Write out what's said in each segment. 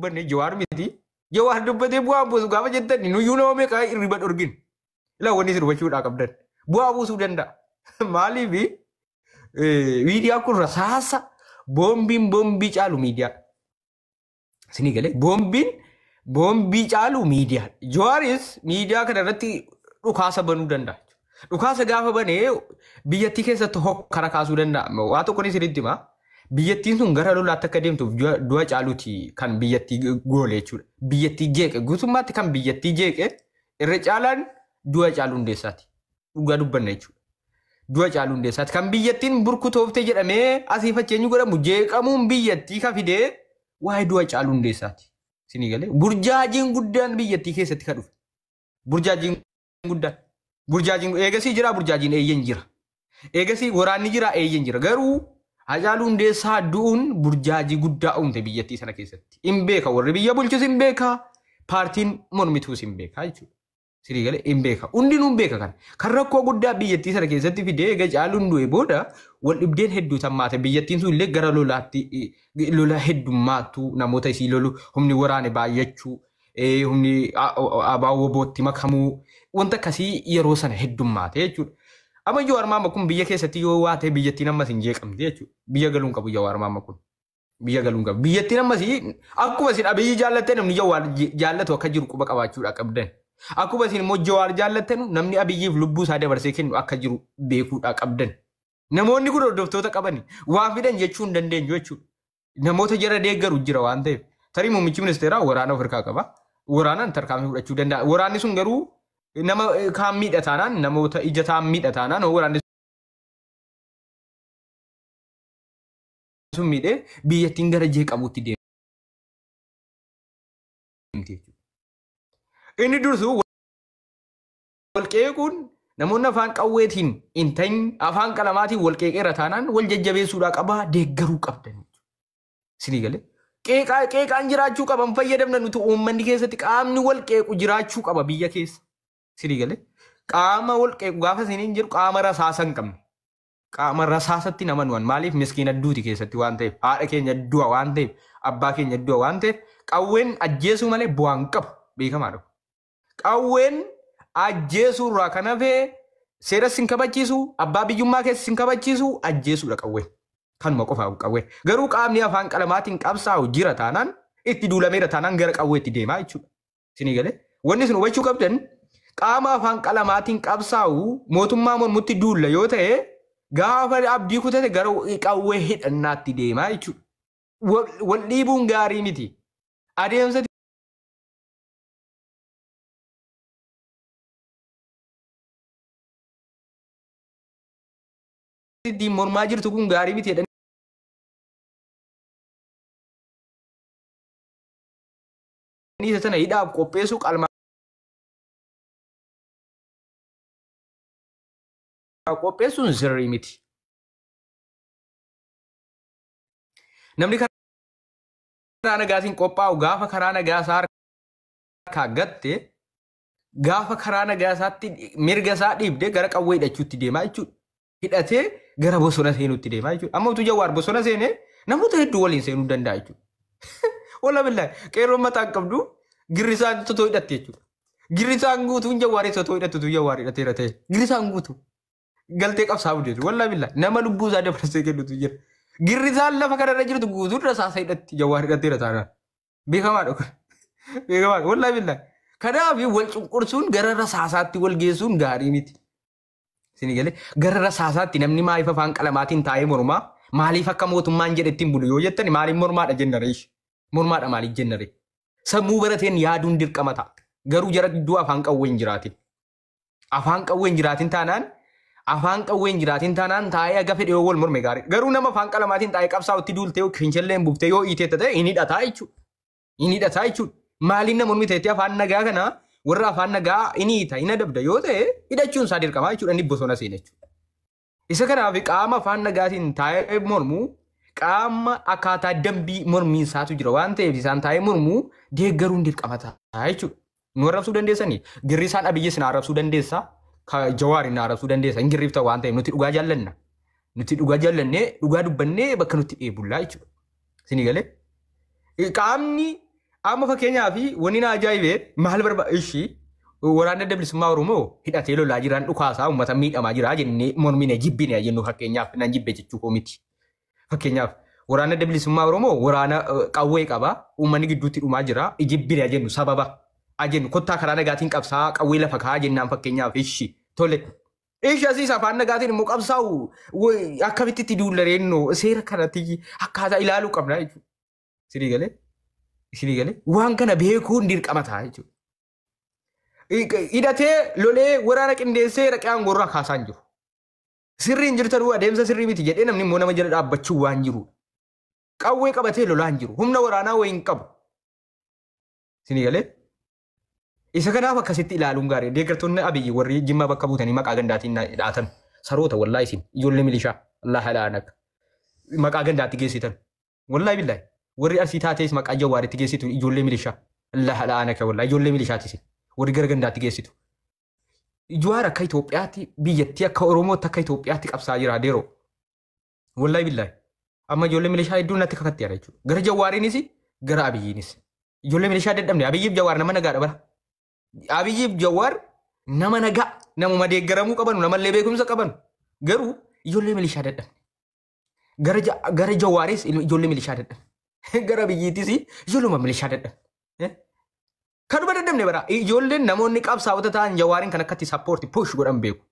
dubbanne Jawaar miti. Jawaar dubbatee bu'aa buusu gaafa jettan nuyyuu nama meeqa hirriba dhorgin. Ilaa wanni isin hubachuudhaa qabdan. Bu'aa buusuu danda'a. Maaliif miidiyaa kun rasaasa boombiin boombii caalu miidiyaa. Isinii galee boombiin boombii caalu miidiyaa. Jawaaris miidiyaa kana irratti dhukaasa banuu danda'a. Dhukaasa gaafa banee biyyattii keessatti hokkara kaasuu danda'a. Waa tokko isinitti himaa. Biyyattiin sun gara lolaatti akka deemtuuf du'a caaluuti kan biyyattii goole jechuudha. Biyyattii jeeqe guutummaatti kan biyyattii jeeqe irra caalaan du'a Caaluu Hundeessaati. Dhugaa dubbanna jechuudha. Du'a Caaluu Hundeessaati. Kan biyyattiin burkutoofte jedhamee asii fakkeenyi godhamu jeeqamuun biyyattii ka fidee waa'ee du'a Caaluu Hundeessaati. Isinii galee burjaajiin guddaan biyyattii keessatti ka dhufe. Burjaajiin guddaan. Burjaajiin eegasii jira burjaajiin eeyyen jira. Eegasii waraanni jira eeyyen jira. Garuu Hacaaluu Hundeessaa du'uun burjaajii guddaa uumte biyyattii sana keessatti. Hin beeka warri biyya bulchus hin beeka paartiin mormituus hin beeka jechuudha. Isinii galee hin beeka. Hundinuu hin beeka kana. Kan rakkoo guddaa biyyattii sana keessatti fidee eega Caaluun du'e booda wal dhibdeen hedduu tammaate biyyattiin sun illee gara lolaatti lola heddummaattu namoota isii lolu humni waraane baay'achuu humni abaawoo bootti makamuu wanta akkasii yeroo sana heddummaate jechuudha. Amma Jawaar Maamma kun biyya keessatti yoo waa ta'e biyyattiin ammas hin jeeqamte jechuudha. Biyya galuun qabu Jawaar Maamma kun. Biyya galuun qabu. Biyyattiin ammas akkuma isin Abiyyi jaallattan namni Jawaar jaallatu akka jiru quba qabaachuudha qabdan. Akkuma isin immoo Jawaar jaallattan namni Abiyyiif lubbuu isaa dabarsee kennu akka jiru beekuudha qabdan. Namoonni kun hordoftoota qabani. Waan fidan jechuu hin dandeenyu jechuudha. Namoota jara deeggaru jira waan ta'eef. Tarii muummichi ministeeraa waraana of harkaa qaba. Waraanaan tarkaanfii fudhachuu danda'a. Waraanni sun garuu nama kaan miidha taanaan namoota ija ta'an miidha taanaan waraanni sun miidhee biyyattiin gara jeeqamuutti deemti jechuudha. Inni dursu wal qeequun namoonni afaan qawweetiin hin ta'in afaan qalamaatiin wal qeeqeera taanaan wal jajjabeessuudhaa qabaa deeggaruu qabdan. Isinii galee qeeqaa qeeqaan jiraachuu qaban fayyadamna nuti uummanni keessatti qaamni wal qeequ jiraachuu qaba biyya keessa. Isinii galee qaama wal qeequ gaafa isiniin jiru qaama rasaasa hin qabne. Qaama rasaasatti nama nuwan maaliif miskiina duuti keessatti waan ta'eef haadha keenya du'a waan ta'eef abbaa keenya du'a waan ta'eef qawween ajjeesuu malee bu'aa hin qabu beekamaadha. Qawween ajjeesuu irraa kan hafe seera sin kabachiisu abbaa biyyummaa keessa sin kabachiisu ajjeesuudha qawween. Kanuma qofaaf qawween. Garuu qaamni afaan qalamaatiin qabsaa'u jira taanaan itti duulameera taanaan gara qawweetti deemaa jechuudha. Isinii galee wanni isin hubachuu qabdan qaama afaan qalamaatiin qabsaa'u mootummaa mormutti duulla yoo ta'e gaafa abdii kutate gara qawwee hidhannaatti deemaa jechuudha. Wal dhiibuun gaarii miti. Adeemsa ittiin mormaa jirtu kun gaarii miti jedhanii isa sana hidhaaf qopheessuu qalmaa qopheessuun sirrii miti. Namni karaa nagaatiin qophaa'u gaafa karaa nagaa isaa harkaa gatte gaafa karaa nagaa isaatti mirga isaa dhiibde gara qawwee hidhachuutti deemaa jechuudha. Hidhatee gara bosona seenuutti deemaa jechuudha. Amma utuu Jawaar bosona seenee namoota hedduu waliin seenuu danda'a jechuudha. Walla billahi qeerroon mataa hin qabdu girrisaan totoo hidhatte jechuudha. Girrisaan guutuun Jawaarii totoo hidhattu utuu Jawaar hidhateera ta'e. Girrisaan guutuu galtee qabsaa'u jechuudha. Walla billahi nama lubbuu isaa dabarsee kennutu jira. Girrisaan lafa kanarra jirtu guutuun rasaasa hidhatti Jawaar hidhateera taanaan. Beekamaadha kun. Beekamaadha. Walla billahi. Kanaaf wal cunqursuun gara rasaasaatti wal geessuun gaarii miti. Isin galee gara rasaasaatti namni maaliif afaan qalamaatiin taa'ee mormaa maaliif akka mootummaan jedhetti hin bulu yoo jettan maaliif mormaadha jenna reesh. Mormaadha maaliif jenna ree. Sammuu barateen yaaduun dirqama ta'a. Garuu jara gidduu afaan qawwee hin jiraatin. Afaan qawwee hin jiraatin taanaan afaan qawwee hin jiraatin taanaan taa'ee aga fedhe yoo wal morme gaarii. Garuu nama afaan qalamaatiin taa'ee qabsaa'utti duultee fincillee hin buuftee yoo hiiteetta ta'e hin hidhataa jechuudha. Hin hidhataa jechuudha. Maaliin namoonni ta'etti afaan nagaa kana warra afaan nagaa hin hiita hin adabda yoo ta'e hidhachuun isaa dirqamaa jechuudha inni bosona seena jechuudha. Isa kanaaf qaama afaan nagaatiin taa'ee mormu qaama akkaataa dambii mormii isaatu jira waan ta'eef isaan taa'ee mormu deeggaruun dirqama ta'a jechuudha. Nu arrabsuu dandeessanii girrisaan Abiyyis na arrabsuu dandeessa Jawaar na arrabsuu dandeessa hin girrifta waan ta'eef nuti dhugaa jaallanna. Nuti dhugaa jaallannee dhugaa dubbannee bakka nutti dheebullaa jechuudha. Isinii galee qaamni Amma fakkeenyaaf wanni na ajaa'ibee maal barbaada ishii waraanni adda bilisummaa Oromoo hidhatee lolaa jiran dhukaasaa uummata miidhamaa jira jennee mormine jibbine jennu fakkeenyaaf nan jibbe jechuu koo miti. Fakkeenyaaf waraanni adda bilisummaa Oromoo waraana qawwee qaba uummanni gidduutti dhumaa jira jibbine jennu sababa jennu kottaa karaa nagaatiin qabsaa qawwee lafa kaa'aa jennaan fakkeenyaaf ishii tole. Ishii asiis afaan nagaatiin immoo qabsaa'u akkamitti itti duullareennu seera kanatti akkaataa ilaaluu qabna jechuudha. Sirii galee? Isinii galee waan kana beekuun dirqama ta'a jechuudha. Hidhatee lolee waraana qindeessee dhaqee aangoorraa kaasaa hin jiru. Sirrii hin jirtanuu adeemsa sirrii miti jedhee namni immoo nama jala dhaabbachuu waan jiru. Qawwee qabatee lolaa hin jiru. Humna waraanaa wayii hin qabu. Isinii galee isa kanaaf akkasitti ilaaluun gaarii. Deeggartoonni Abiyyi warri Jimma bakka buutanii maqaa gandaatiin dhaatan saroota wallaahi isin ijoollee milishaa Allah alaanak maqaa gandaatti geessitan. Wallaahi billaahi. Warri Arsii taatees maqaa Jawaaritti geessitu ijoollee milishaa. Allah alaanak wallaahi ijoollee milishaati isin. Warri gara gandaatti geessitu. Jawaar akka Itoophiyaatti biyyattii akka Oromootti akka Itoophiyaatti qabsaa jira adeeroo. Wallaahi billaahi. Amma ijoollee milishaa hedduun natti kakatteera jechuudha. Gara Jawaariinis gara Abiyyiinis. Ijoollee milishaa dadhabne Abiyyiif Jawaar nama nagaadha bara. Abiyyiif Jawaar nama nagaa namuma deeggaramuu qabanu namallee beekumsa qabanu. Garuu ijoollee milishaa dadhabne. Gara Jawaaris ijoollee milishaa dadhabne. Gara Abiyyiittis ijoolluma milishaa dadhabne. Kanuma dadhabne bara ijoolleen namoonni qabsaa'ota ta'an Jawaariin kan akkatti sappoorti push godhan beeku.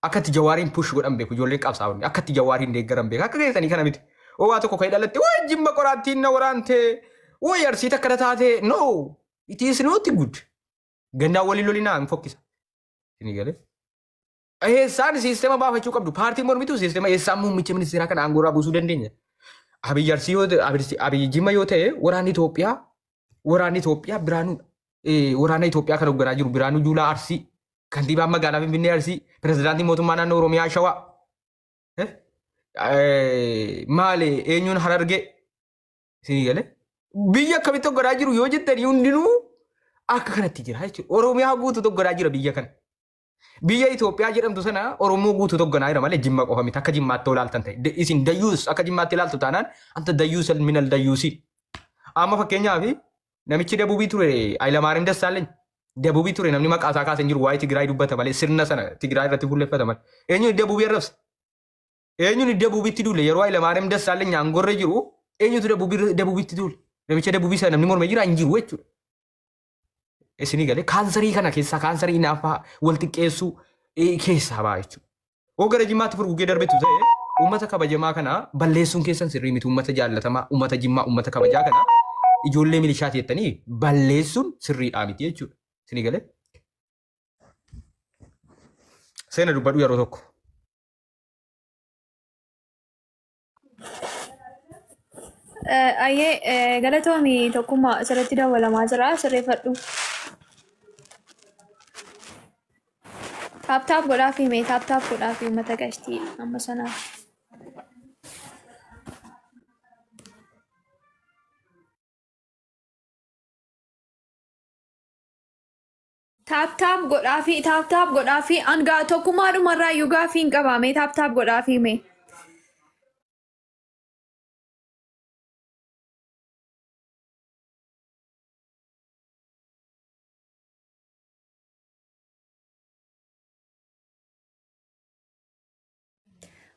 Akkatti Jawaariin push godhan beeku ijoolleen qabsaa'onni akkatti Jawaariin deeggaran beeku akka keessanii kana miti. Waa tokko kan dhalatte wayi Jimma qoraattiin na waraante wayi Arsii takka taate no it is not good. Gandaan waliin lolinaa hin fokkisa. Isin galee. Eessaan siistema baafachuu qabdu paartiin mormituu siistema eessaan muummicha ministeeraa kana aangoorraa buusuu dandeenya. Abiyyi Arsii yoo ta'e Abiyyi Jimma yoo ta'e waraanni Itoophiyaa Biraanuudha. Waraana Itoophiyaa kan hoogganaa jiru Biraanuu Juulaa Arsii kantiibaan magaalaa Finfinnee Arsii pirezidaantii mootummaa naannoo Oromiyaa Shawaa. Maali eenyuun Harargee isin galee biyya akkamitti hoogganaa jiru yoo jettanii hundinuu akka kanatti jira jechuudha. Oromiyaa guutuu hoogganaa jira biyya kana. Biyya Itoophiyaa jedhamtu sana Oromoo guutuu hoogganaa jira malee Jimma qofa miti akka Jimmaatti ilaaltan ta'e. Isin dayyuus akka Jimmaatti ilaaltu taanaan anta dayyuus minal dayyuusi. Amma fakkeenyaaf namichi Dabuubii ture Hayilamaariyaam Dassaaleny Dabuubii ture namni maqaa isaa kaasee hin jiru waa'ee Tigraay dubbata malee sirna sana Tigraay irratti fuulleffata malee. Eenyuun Dabuubii arrabse? Eenyuun Dabuubiitti duule yeroo Hayilamaariyaam Dassaaleny aangoorra jiru eenyutu Dabuubiitti duule? Namicha Dabuubii sana namni mormee jira hin jiru jechuudha. Isinii galee kaansarii kana keessaa kaansarii hinaaffaa wal xiqqeessuu keessaa ba'a jechuudha. Hoo gara Jimmaatti furguggee darbetu ta'e uummata kabajamaa kana balleessuun keessan sirrii miti uummata jaallatamaa uummata Jimmaa uummata kabajaa kana ijoollee milishaati jettanii balleessuun sirriidhaa miti jechuudha. Isinii galee. Seena dubbadhu yeroo tokko. Ayyee galatoomii tokkummaa asirratti dawwalamaa jira sirreeffadhu. Taap taap godhaa fi mee taap taap godhaa fi uummata gashtii amma sanaaf. Taap taap godhaa fi taap taap godhaa fi hangaa tokkummaa dhumarraa iyyuu gaafii hin qabaa mee taap taap godhaa fi mee.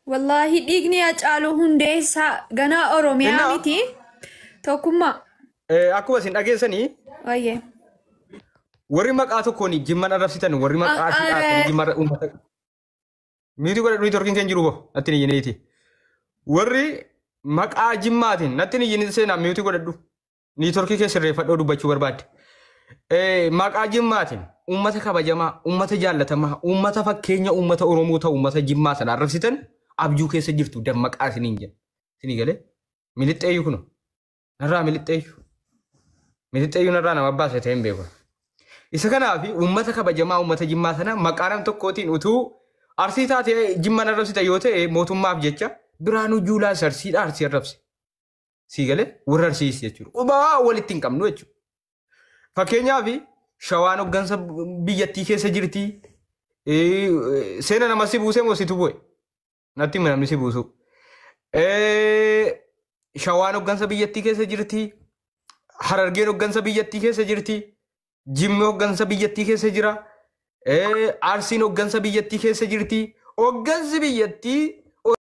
Wallaahi dhiigni Hacaaluu Hundeessaa ganaa Oromiyaa miti. Tokkummaa. Akkuma isin dhageessanii Wayyee. warri maqaa tokkoon Jimman arrabsitan warri maqaa asii Jimma uummata. Miitii godhadhu niitoorkiin keenya jiru boo natti hin iyyiniiti. Warri maqaa Jimmaatiin natti hin iyyiniiti seenaa miitii godhadhu. Niitoorkii kee sirreeffadhoo dubbachuu barbaadde. Maqaa Jimmaatiin uummata kabajamaa, uummata jaallatamaa, uummata fakkeenya uummata Oromoo ta'u uummata Jimmaa sana arrabsitan abjuu keessa jirtu dammaqaa isiniin jedha. Isinii galee milixxeeyyu kuno narraa milixxeeyyu. Milixxeeyyu narraa nama baase ta'e hin beeku. Isa kanaaf uummata kabajamaa uummata Jimmaa sana maqaa nam tokkootiin utuu Arsii taatee Jimmaan arrabsita yoo ta'e mootummaaf jecha Biraanuu Juulaas Arsiidha Arsii arrabse. Sii galee warra Arsiis jechuudha. Qubaa walitti hin qabnu jechuudha. Fakkeenyaaf Shawaan hoggansa biyyattii keessa jirti. Seena nama si buusee moo situ bu'e? Natti hima namni si buusu. Shawaan hoggansa biyyattii keessa jirti. Harargeen hoggansa biyyattii keessa jirti. Jimmi hoggansa biyyattii keessa jira. Arsiin hoggansa biyyattii keessa jirti. Hoggansi biyyattii